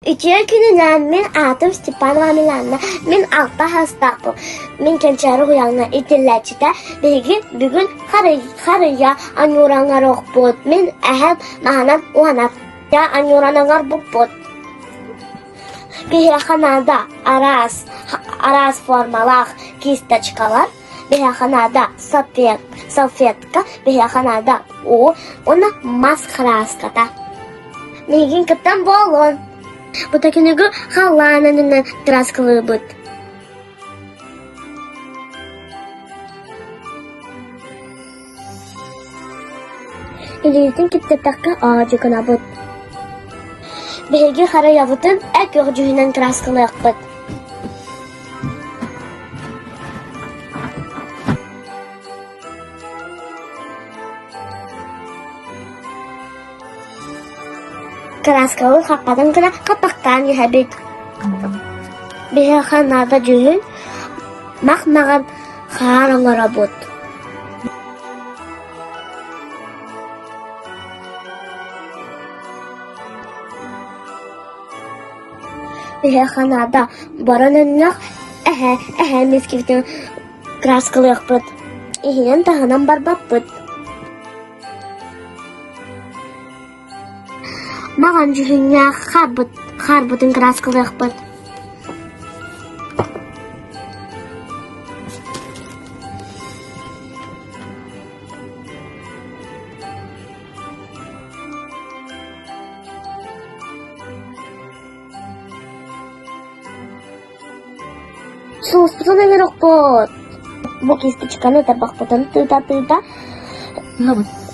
Үтүө күнүнэн мин аатым Степанова Миланна, мин алта саастаахпын. Мин Кэнчээри уһуйааҥҥа иитиллээччитэ. Биһиги бүгүн харыйа анньуураҥҥарыахпыт. Мин эһэм маһынан уһанар. Анньууран оҥорбуппут. Биһиэхэ наада араас, араас формалаах кисточкалар, биһиэхэ наада салфетка, биһиэхэ наада уу уонна мас кырааската. Миигин кыттан буолуон. Бу төкүнүгү халлаан аннынан кырааскалыыбыт. Илиитин киппэтэххэ оодьу гынабыт. Биһиги харайабытын эк дьүһүнэн кырааскалыахпыт. Кырааскалыы хаппатын гына хаппахтаан иһэбит. Биһиэхэ наада дьүһүн мах-маҕан хаар оҥоробут. Биһиэхэ наада борон өҥнөөх эһэ эһэ мискибитин кырааскалыахпыт. Иһинэн-таһынан барбаппыт. Маҕан дьүһүннээх хаарбыт, хаарбытын кырааскалыахпыт. Сууспутун ыҥырыкпыт. Бу кисточканы тарбахпытын тыыта-тыыта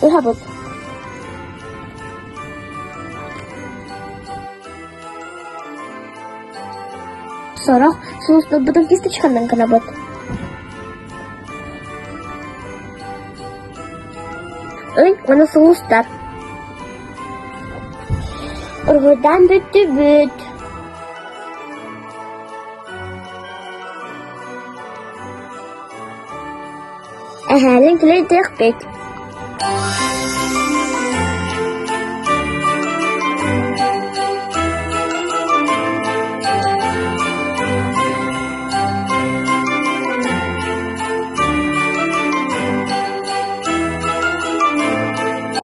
ыһабыт. Сорох сууспутун кисточканан гынабыт. Ый уонна сулустар. Уруһуйдаан бүттүбүт. Эһээлин күлэйдиэхпит.